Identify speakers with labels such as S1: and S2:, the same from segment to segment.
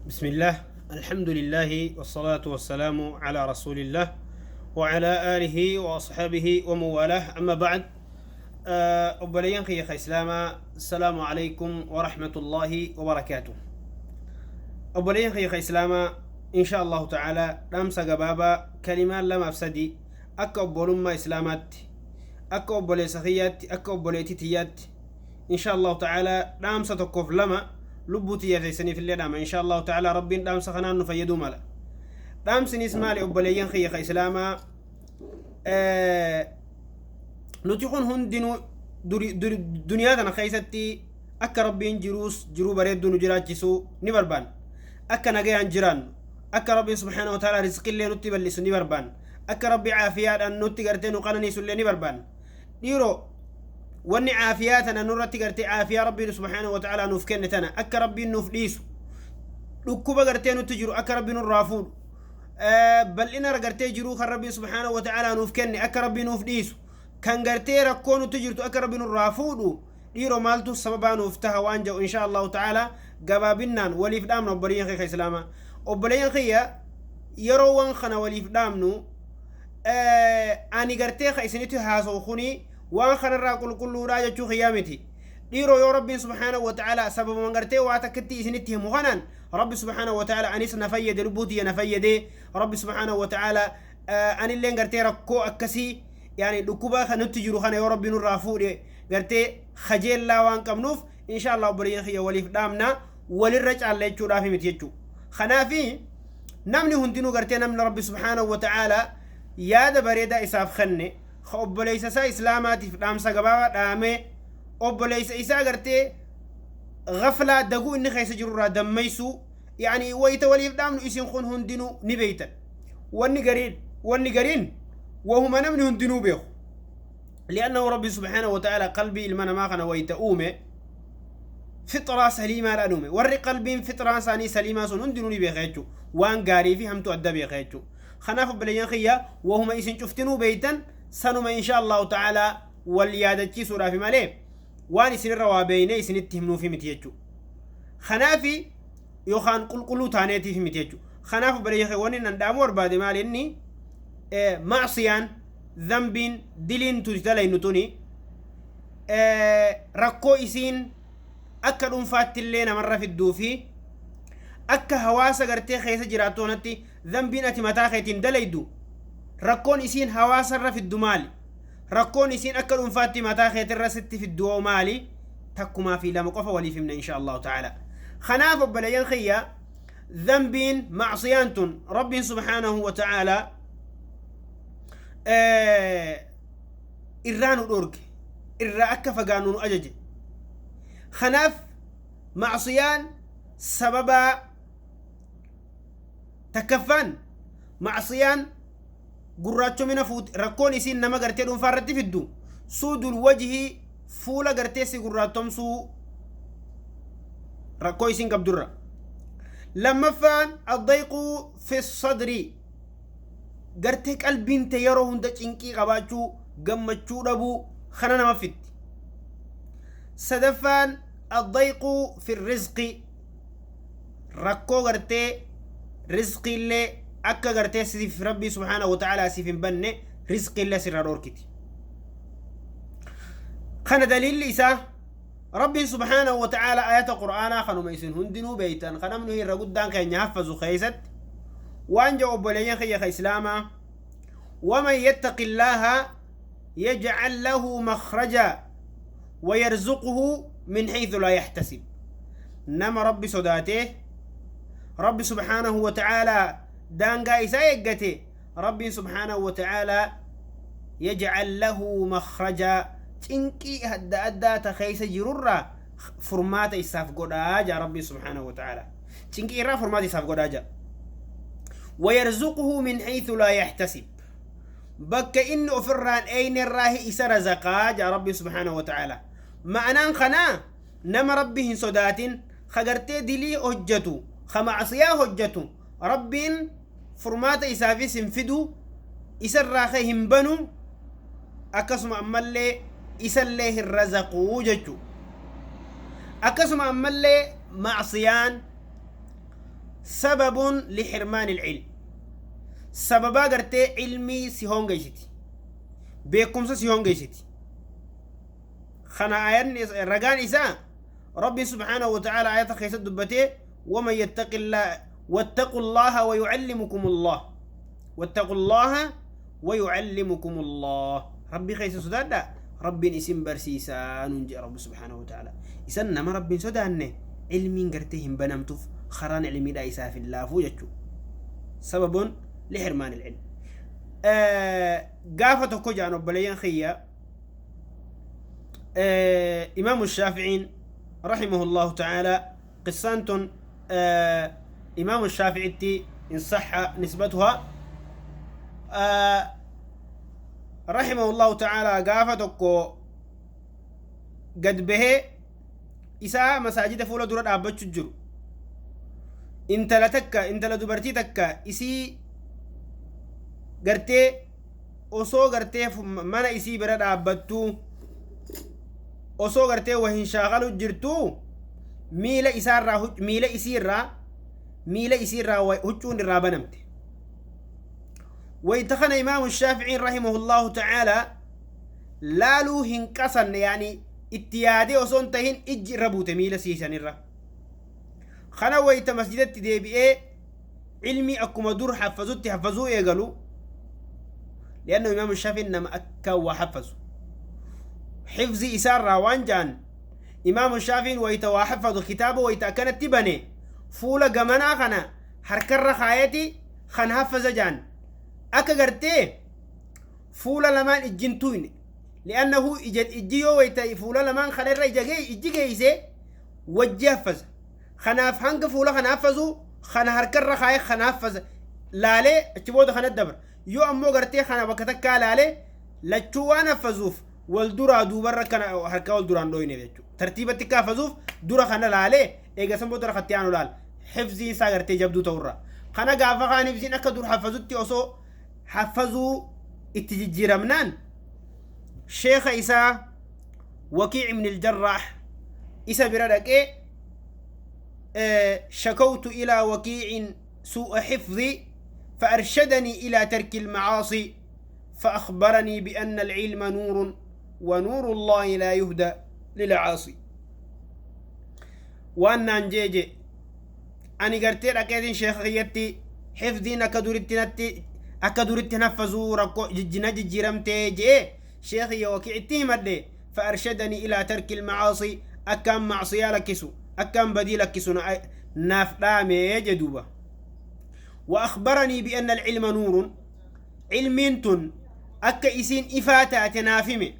S1: بسم الله، الحمد لله، والصلاة والسلام على رسول الله وعلى آله وأصحابه ومن والاه. أما بعد، obboleeyyan kiyya ka islaamaa، السلام عليكم ورحمة الله وبركاته. Obboleeyyan kiyya ka islaamaa، إن شاء الله تعالى dhaamsa gabaabaa kalimaan lamaaf sadi akka obbolummaa islaamaatti, akka obboleessa kiyyaatti, akka obboleettii tiyyaatti، إن شاء الله تعالى dhaamsa tokkoof lama lubbuu tiyya teessaniif illee dhaama. إن شاء الله تعالى rabbiin dhaamsa kanaan nu fayyaduu mala. Dhaamsinis maali, obboleeyyan kiyya ka islaamaa? Nuti kun hundinuu duniyaa tana keessatti akka rabbiin jiruus jiruu bareedduu nu jiraachisuu ni barbaanna, akka nagayaan jiraannu, akka rabbiin سبحانه وتعالى rizqillee nutti bal'isu ni barbaanna, akka rabbi caafiyaadhaan nutti gartee nu qananiisullee ni barbaanna. Dhiiroo, wanni caafiyaa tana nurratti gartee caafiyaa rabbiin سبحانه وتعالى nuuf kenne tana akka rabbiin nuuf dhiisu, dhukkuba gartee nutti jiru akka rabbi nurraa fuudhu, bal'ina gartee jiruu kan rabbiin سبحانه وتعالى nuuf kenne akka rabbi nuuf dhiisu, kan gartee rakkoo nutti jirtu akka rabbi nurraa fuudhu, dhiiroo, maaltu sababaa nuuf taha waan jedhu إن شاء الله تعالى gabaabinnaan waliif dhaamna. Obboleeyyan kiyya islaamaa, obboleeyyan kiyya, yeroo waan kana waliif dhaamnu, ani gartee ka isinitti haasa'u kuni waan kanarraa qulqulluudhaa jechuu kiyyaa miti. Dhiiroo, yoo rabbiin سبحانه وتعالى sababuma gartee waa takkatti isinitti himu kanaan rabbi سبحانه وتعالى anis na fayyade, lubbuu tiyya na fayyade, rabbi سبحانه وتعالى anilleen gartee rakkoo akkasii, yani dhukkuba kan nutti jiru kana yoo rabbi nurraa fuudhe, gartee kajeellaa waan qabnuuf, إن شاء الله obboleeyyan kiyya, waliif dhaamna, walirra caalla jechuudhaaf miti jechuu. Kanaafi namni hundinuu gartee namni rabbi سبحانه وتعالى yaada bareedaa isaaf kenne ka obboleessa isaa islaamaatiif dhaamsa gabaabaa dhaamee obboleessa isaa gartee gaflaa daguu inni keessa jirurraa dammeysuu, yani wayita waliif dhaamnu, isin kun hundinuu ni beeytan. Wanni gariin wahuma namni hundinuu beeku, لأنه ربي سبحانه وتعالى qalbii ilma namaa kana wayita uume fixraa saliimaadhaan uume. Warri qalbiin fixraan isaanii saliimaa sun hundinuu ni beeka jechuu, waan gaarii fi hamtuu adda beeka jechuu. Kanaaf obboleeyyan kiyya, wahuma isin cuftinuu beeytan sanuma إن شاء الله تعالى wal yaadachiisuudhaaf malee waan isinirra waa beeyne isinitti himnuufi miti jechuu. Kanaafi yookaan qulqulluu taaneetiif miti jechuu. Kanaaf obboleeyyan kiyya, wanni nan dhaamu barbaade maali? Inni macsiyaan, zambiin, diliin tuti dalaynu tuni rakkoo isiin akka dhuunfaatti illee namarra fidduu fi akka hawaasa gartee keessa jiraattu kanatti, zambiin ati mataa keetiin dalaydu rakkoon isiin hawaasarra fiddu maali? Rakkoon isiin akka dhuunfaatti mataa keetirra sitti fiddu hoo maali? Takkumaa fi lama qofa waliif himna إن شاء الله تعالى. Kanaaf obboleeyyan kiyya, zambiin, macsiyaan tun rabbiin سبحانه وتعالى irraa nu dhorge, irraa akka fagaannu nu ajaje. Kanaaf macsiyaan sababaa takkaffaan, macsiyaan gurraachomina fuut. Rakkoon isiin nama gartee dhuunfaa irratti fiddu سود الوجه, fuula gartee si gurraattomsuu rakkoo isiin qabdurra. Lammaffaan الضيق في الصدر, gartee qalbiin te yeroo hunda cinqii qabaachuu, gammachuu dhabuu kana nama fitti. Sadaffaan الضيق في الرزق, rakkoo gartee rizqiillee akka gartee siif rabbii سبحانه وتعالى siif hin banne, rizqiillee sirraa dhorkiti. Kana daliilli isaa rabbiin سبحانه وتعالى ayata qur'aanaa kanuma isin hundinuu beeytan, kan namni irra guddaan keenya haffazu keeysatti waan jedhu, obboleeyyan kiyya ka islaamaa: ومن يتق الله يجعل له مخرجا ويرزقه من حيث لا يحتسب. Nama rabbi sodaatee rabbi سبحانه وتعالى daangaa isaa eeggate, rabbiin سبحانه وتعالى يجعل له مخرجا, cinqii adda addaa ta keeysa jirurraa furmaata isaaf godhaa jaa. Rabbiin سبحانه وتعالى cinqii irraa furmaata isaaf godhaa jaa. ويرزقه من حيث لا يحتسب, bakka inni ofirraan eeyne irraa isa razaqaa jaa rabbiin سبحانه وتعالى. Ma'anaan kanaa nama rabbi hin sodaatin, ka gartee dilii hojjetu, ka macsiyaa hojjetu, rabbiin furmaata isaafis hin fidu, isarraa ka hin banu, akkasuma ammallee isallee hin razaquu jechu. Akkasuma ammallee macsiyaan Sababun lixirmaani ilcilm, sababaa gartee ilmii si hongeysiti, beekumsa si hongeysiti. Kana ayanni ragaan isaa Rabbi subhaanahu wa ta'ala ayata keessa dubbatee: ومن يتق الله، واتقوا الله ويعلمكم الله، واتقوا الله ويعلمكم الله. Rabbi keessa sodaadha, Rabbiin isin barsiisaa nuun jedhe Rabbi subhaanahu wa ta'ala. Isan nama Rabbiin sodaanne ilmiin gartee hin banamtuuf, karaan ilmiidha isaaf hin laafuu jechuu. Sababuun lixirmaan ilm. Gaafa tokko jaan obboleeyyan kiyya, Imaamu Shaaficiin رحمه الله تعالى، qissaan tun Imaamu Shaaficitti إن صح نسبتها، رحمه الله تعالى، gaafa tokko gad bahee isaa masaajida fuula dura dhaabbachuu jiru, intala takka, intala dubartii takka isii gartee osoo gartee mana isii bira dhaabbattuu, osoo gartee wahin shaakalu jirtuu, miila isaarraa, miila isiirraa huccuun irraa banamte. Wayta kana Imaamu Shaaficiin رحمه الله تعالى laaluu hin qasanne, yaani itti yaadee osoo hin tahin ijji irra buute miila siisanirra. Kana wayta masjidatti deebi'ee ilmi akkuma dur haffazutti haffazuu eegalu, لأنه إمام الشافعي nama akka waa haffazu, xifzi isaarraa waan ja'an, Imaamu Shaafiin wayta waa haffazu kitaaba wayta akkanatti bane fuula gamanaa kana harkarra kaayeti kan haffaza ja'an, akka gartee fuula lamaan ijjin tuyne, لأنه ijji yoo wayta fuula lamaan kana irra ijji geeyse wajji haffaza. Kanaaf hanga fuula kana haffazu kana harkarra kaaye kana haffaza laalee achi booda kana dabra. Yoo ammoo gartee kana bakka takkaa laalee lachuu waan haffazuuf wal duraa duubarra kana harka wal duraan dhooyne jechuudha. Tartiibatti akka haffazuuf dura kana laalee eega san booda rakatti aanu laal. Hifziin isaa gartee jabduu ta'urra kana gaafa kaan hifziin akka dur haffazutti osoo haffazuu itti jijjiiramnaan, sheeka isaa Wakiic ibn al-Jarraax isa bira dhaqee: شكوت إلى وكيع سوء حفظي فأرشدني إلى ترك المعاصي فأخبرني بأن العلم نور ونور الله لا يهدى للعاصي. Waan naan jeeje, ani gartee dhaqeetiin sheeka kiyyatti xifdiin akka duritti natti akka duritti naffazuu rakkoo jijjina jijjiiramtee jee sheekiyya Wakiicitti himadhe. فأرشدني إلى ترك المعاصي, akkaan macsiyaa lakkisu, akkaan badii lakkisu naaf dhaamee jedhuuba. وأخبرني بأن العلم نور, علمين تن akka isiin ifaa taate naaf hime.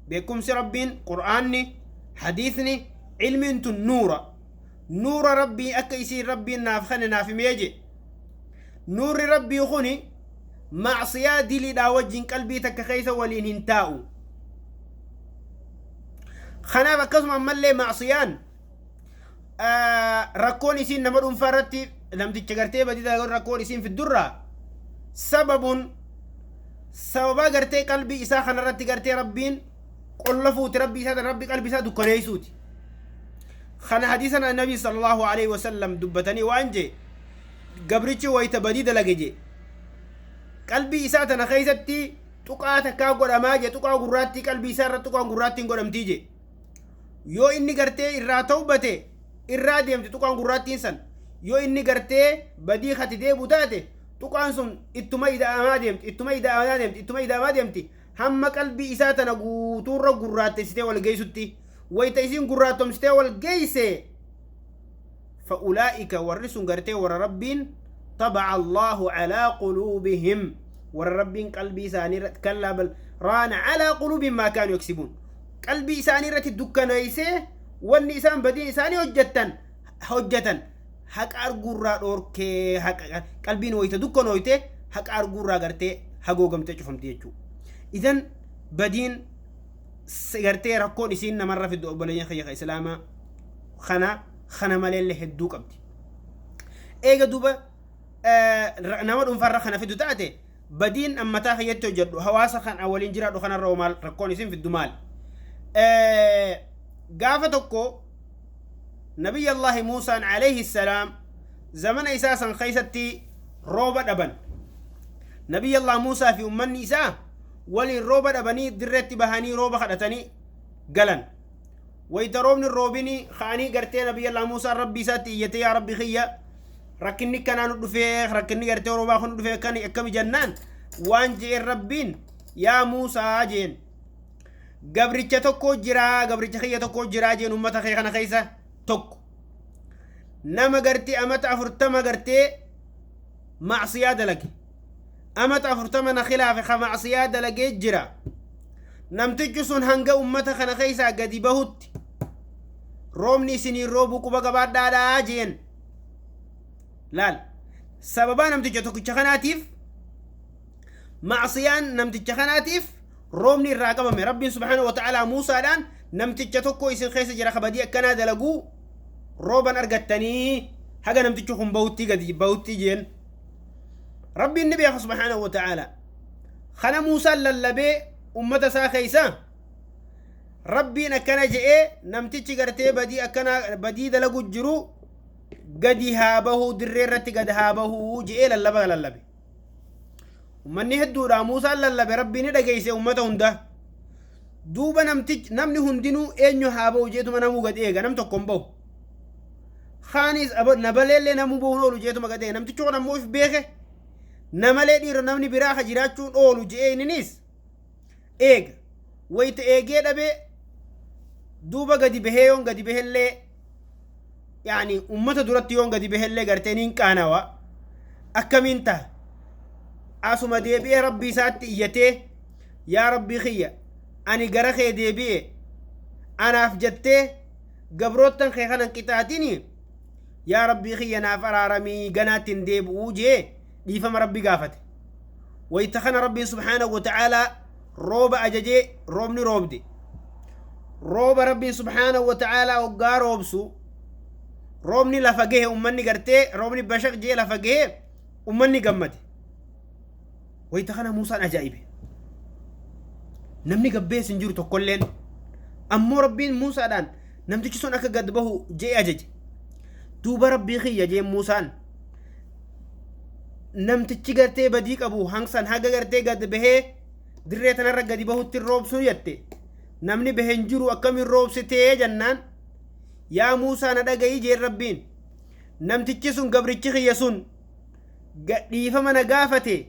S1: Beekumsi Rabbiin, Qur'aanni, hadiisni, ilmiin tun nuura, nuura Rabbii akka isiin Rabbiin naaf kane naaf himee je. Nuurri Rabbii kuni macsiyaa diliidhaa wajjin qalbii takka keessa waliin hin taa'u. Kanaaf akkasuma ammallee macsiyaan rakkoon isiin nama dhuunfaa irratti, namticha gartee badii rakkoon isiin fiddurraa sababuun sababa gartee qalbii isaa kanarratti gartee Rabbiin qollafuuti, Rabbii isaa, Rabbi qalbii isaa dukkaneessuuti. Kana hadiisa Nabi صلى الله عليه وسلم dubbatanii waan jee: gabrichi wayta badii dalage jee qalbii isaa tana keeysatti tuqaa takkaa godhamaa jee, tuqaa gurraattii, qalbii isaa irratti tuqaan gurraattiin godhamtii jee. Yoo inni gartee irraa tawbate irraa deemte tuqaan gurraattiin san. Yoo inni gartee badii kati deebu taate tuqaan sun ittuma ida'amaa deemti, ittuma ida'amaa deemti, ittuma ida'amaa deemti, hamma qalbii isaa tana guutuurra gurraattessitee wal geessutti. Wayta isiin gurraattomsitee wal geeyse, فأولئك warri sun gartee warra Rabbiin طبع الله على قلوبهم, warra Rabbiin qalbii isaanii irratti كلا بل ران على قلوبهم ما كانوا يكسبون, qalbii isaanii irratti dukkaneeysee wanni isaan badiin isaanii hojjetan haqa arguurraa dhoorkee. Haqa qalbiin wayita dukkanooyte haqa arguurraa gartee hagoogamtee cufamte jechuudha. Idan badiin gartee rakkoon isiin namarra fiddu, obboleeyyan kiyya islaamaa, kana maleellee hedduu qabdi. Eega duba nama dhuunfaarra kana fiddu taate, badiin ammataa kiyyatti hojjedhu hawaasa kan waliin jiraadhu kanarra maal rakkoon isin fiddu maal? Gaafa tokko Nabiy Allahi Muusaan عليه السلام Zamana isaa san keeysatti rooba dhaban. Nabiyallah Muusaa fi ummanni isaa waliin rooba dhabanii dirreetti bahanii rooba kadhatanii galan. Wayta roobni roobini ka'anii gartee Nabiyallah Muusaan Rabbi isaatti iyyate, yaa Rabbi kiyya, rakkinni kanaa nu dhufee, rakkinni gartee roobaa kun nu dhufee, kan akkami jennaan, waan je'een Rabbiin, yaa Muusaa jeen, gabricha tokko jiraa, gabricha kiyya tokko jiraa jeen, ummata kee kana keessa tokko nama gartee amata 40 gartee macsiyaa dalage, amata 40 na khilaafe ka macsiyaa dalagee jira. Namtichi sun hanga ummata kana keessaa gadi bahutti roobni isiniin roobuu quba qabaadhaadhaa jeen. Laal, sababaa namticha tokkicha kanaatiif, macsiyaan namticha kanaatiif roobni irraa qabame. Rabbiin subhaanahu wa ta'aalaa Muusaadhaan, namticha tokko isin keessa jira kabadii akkanaa dalaguu, rooban argattanii haga namtichi kun bahutti, gadi bahutti jeen. Rabbiin ni beeka subhaanahu wa ta'aalaa. Kana Muusaan lallabee ummata isaa keessa. Rabbiin akkana je'ee, namtichi gartee badii akkana badii dalagu jiru gadi haa bahuu, dirree irratti gadi haa bahuu je'ee lallaba lallabe. Ummanni hedduudha. Muusaan lallabe, Rabbiin ni dhageeyse ummata hunda. Duuba namtichi, namni hundinuu eenyu haa bahu jeetuma namuu gad eega. Nam tokko hin bahu. Kaanis nabaleellee namuu bahuun oolu jeetuma gad eega. Namtichi kun ammoo if beeke, namalee dhiira namni biraa ka jiraachuun oolu je'ee inninis eega. Wayita eegee dhabee, duuba gadi bahee, yoon gadi bahellee, yaani ummata duratti yoon gadi bahellee gartee niin qaanawa, akkamiin taha? Asuma deebi'ee Rabbii isaatti iyyatee, yaa Rabbii kiyya, ani gara kee deebi'e, anaaf jettee gabroottan kee kanan qixaaxini, yaa Rabbii kiyya, naaf araaramii, ganaatti hin deebi'uu jee dhiifama Rabbi gaafate. Wayita kana Rabbiin subhaanahu wa ta'aalaa rooba ajajee, roobni roobde. Rooba Rabbiin subhaanahu wa ta'aalaa hoggaa roobsu, roobni lafa gahe, ummanni gartee roobni bashaq jee lafa gahe, ummanni gammade. Wayita kana Muusaan ajaa'ibe. Namni gabbees hin jiru tokkolleen. Ammoo Rabbiin Muusaadhaan namtichi sun akka gad bahu jee ajaje. Duuba Rabbii kiyya jeen Muusaan, namtichi gartee badii qabu hangsan haga gartee gad bahee dirree tanarra gadi bahutti roobsuu jette, namni bahe hin jiru, akkamiin roobsitee jennaan, yaa Muusaa, na dhagayi jeen Rabbiin, namtichi sun, gabrichi kiyya sun dhiifama na gaafate,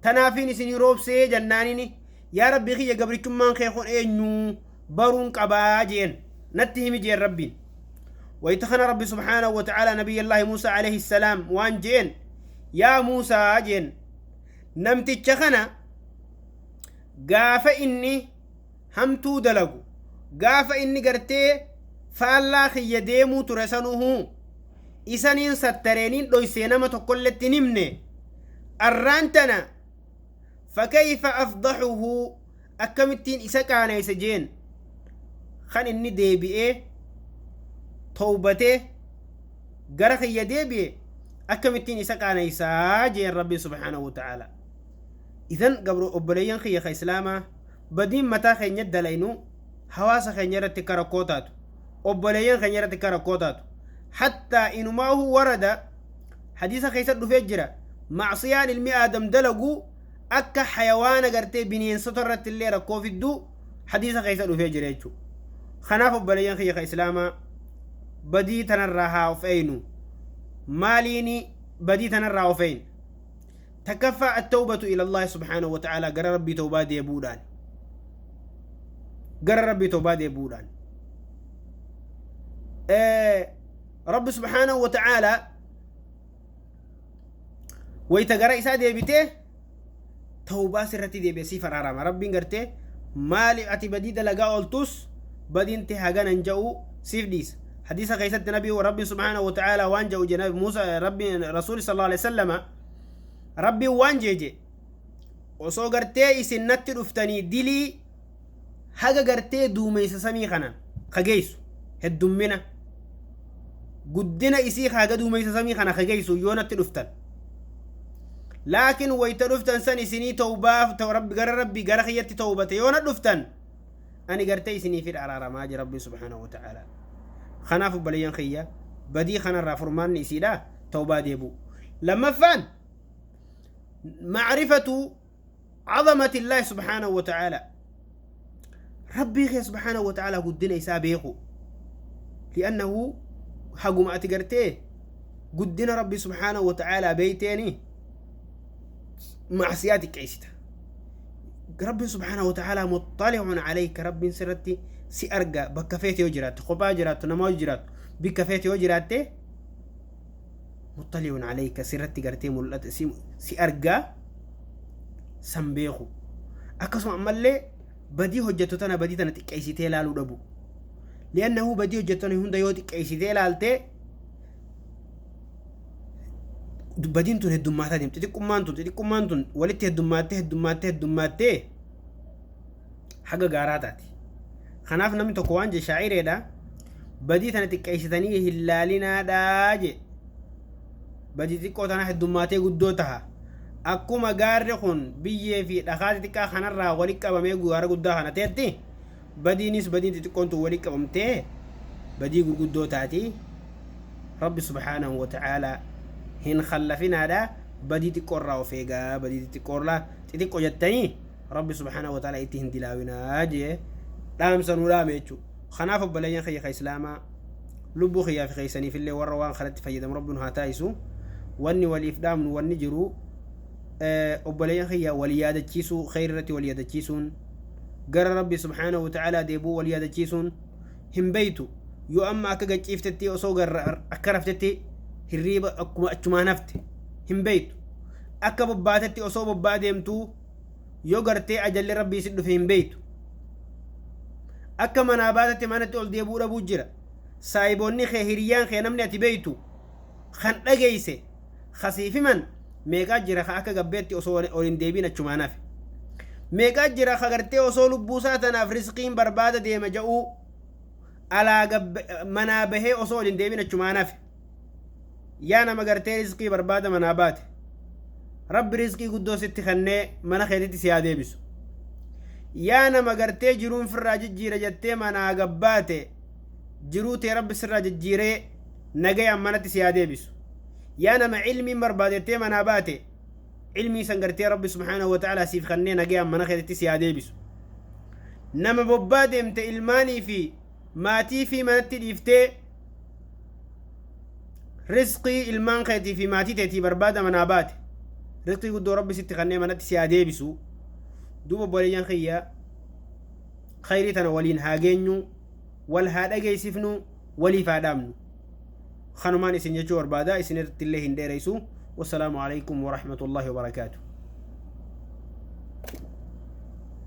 S1: tanaafiin isinii roobsee jennaanini, yaa Rabbii kiyya, gabrichummaan kee kun eenyu baruun qabaa jeen, natti himi jeen Rabbiin. Wayita kana Rabbi subhaanahu wa ta'ala Nabiyallaahi Muusaa alayhi salaam waan jeen, yaa Muusaa jeen, namticha kana gaafa inni hamtuu dalagu, gaafa inni gartee faallaa kiyya deemuu ture sanuhuu isaniin sattareeniin dhoysee nama tokkolletti hin himne. Arraan tana fakayfa afdaxuhu, akkamittiin isa qaaneessa jeen, kan inni deebi'ee towbatee gara kiyya deebi'e akkamittiin isa qaaneessaa jeen Rabbiin subhaanahu wa ta'ala. Idan gabro, obboleeyyan kiyya ka Islaamaa, badiin mataa keenya dalaynu hawaasa keenya irratti akka rakkoo taatu, obboleeyyan keenya irratti akka rakkoo taatu, hattaa inumaahu warada hadiisa keessa dhufee jira, macsiyaan ilmi Aadam dalagu akka hayawaana gartee bineensota irratti illee rakkoo fidduu hadiisa keessa dhufee jira jechuudha. Kanaaf obboleeyyan kiyya ka Islaamaa, badii tanarraa haa of eeynu. Maaliini badii tanarraa of eeyna? Takkaffaa, attawbatu ila Allahi subhaanahu wa ta'ala, gara Rabbii tawbaa deebuudhaan, gara Rabbii tawbaa deebuudhaan. Rabbi subhaanahu wa ta'ala wayita gara isaa deebitee tawbaa sirratti deebi'e siif araarama. Rabbiin gartee maali ati badii dalagaa ooltus badiin tee hagana hin ja'u, siif dhiisa. Hadiisa keessatti Nabi Rabbiin subhaanahu wa ta'ala waan ja'u je, Nabi Muusa, Rabbiin, Rasuuli sallallahu alaihi wasallama, Rabbiin waan jeeje, osoo gartee isin natti dhuftanii dilii haga gartee duumeysa samii kana ka geessu, heddummina guddina isii haga duumeysa samii kana ka geessu yoo natti dhuftan, laakiin wayta dhuftan san isinii tawbaaf Rabbi gara Rabbi gara kiyyatti tawbate yoo na dhuftan, ani gartee isiniifin araaramaa jira Rabbi subhaanahu wa ta'ala. Kanaaf obboleeyyan kiyya, badii kanarraa furmaanni isiidha. Tawbaa deebi'u. Lammaffaan macrifatu عظمة الله سبحانه وتعالى rabbii kee سبحانه وتعالى guddina isaa beeku. لأنه haguma ati gartee guddina rabbii سبحانه وتعالى beeyteeni macsiyaa xiqqeessita. Rabbiin سبحانه وتعالى مطلع عليك, rabbiin sirratti si arga. Bakka feete yoo jiraatte, kophaa jiraattu, namaa yoo jiraattu, bikka feete yoo jiraatte, مطلع عليك, sirratti gartee mul'ata, si argaa. San beeku. Akkasuma ammallee badii hojjettu tana, badii tana xiqqeessitee ilaaluu dhabu. لأنه badii hojjettu tana hunda yoo xiqqeessitee ilaalte, badiin tun heddummaataa deemti. Xixiqqummaan tun walitti heddummattee, heddummattee, heddummattee haga gaaraa taati. Kanaaf namni tokko waan je, shaa'ireedha, "Badii tana xiqqeessitanii hin laalinaadhaa," je. Badii xiqqoo tana heddummaatee guddoo taha. Akkuma gaarri kun biyyee fi dhakaa xixiqqaa kanarraa walitti qabamee gaara guddaa kana ta'etti, badiinis badiin xixiqqoon tun walitti qabamtee badii gurguddoo taati. Rabbi سبحانه وتعالى hin khallafinaadha. Badii xiqqoorraa of eegaa. Badii xixiqqoorraa, xixiqqoo jettanii rabbi سبحانه وتعالى itti hin dilaawinaa jee dhaamsa nuu dhaame jechuudha. Kanaaf obboleeyyan kiyya ka islaamaa, lubbuu kiyyaa fi keeysaniifillee warra waan kanatti fayyadamu rabbi nu haa taasisu. Wanni waliif dhaamnu, wanni jiru, obboleeyyan kiyya, wal yaadachiisuu, kheyr irratti wal yaadachiisuun, gara rabbi سبحانه وتعالى deebuu wal yaadachiisuun. Hin beeytu, yoo amma akka gachiiftetti osoo garra akka raftetti hirriiba akkuma achumaan hafte, hin beeytu. Akka bobbaatetti osoo bobbaa deemtuu yoo gartee ajalli rabbii si dhufe, hin beeytu. Akka manaa baatetti manatti ol deebi'uu dhabuu jira. Saayiboonni kee, hiriyyaan kee, namni ati beeytu kan dhageeyse kasiifiman meeqaa jira ka akka gabbeetti osoo ol hin deebiin achumaan hafe? Meeqaa jira ka gartee osoo lubbuusaa tanaaf riskiin barbaada deema ja'uu alaa manaa bahee osoo ol hin deebiin achumaan hafe? Yaa nama gartee riskii barbaada manaa baate, rabbi riskii guddoo sitti kennee mana keetitti si haa deebisu. Yaa nama gartee jiruun firraa jijjiira jettee manaa gabbaate, jiruu tee rabbi sirraa jijjiiree nagayaan manatti si haa deebisu. Yaa nama ilmiin barbaadettee manaa baate, ilmii san gartee rabbi سبحانه وتعالى siif kennee nagayaan mana keetitti si haa deebisu. Nama bobbaa deemte, ilmaanii fi maatii fi manatti dhiiftee rizqii ilmaan keetii fi maatii teetii barbaada manaa baate, rizqii guddoo rabbi sitti kennee manatti si haa deebisu. Duuba obboleeyyan kiyya, khayrii tana waliin haa geenyu, wal haa dhageessifnu, waliif haa dhaamnu. Kanumaan isin jechuu barbaada, isin irratti illee hin dheereysu. والسلام عليكم ورحمة الله وبركاته.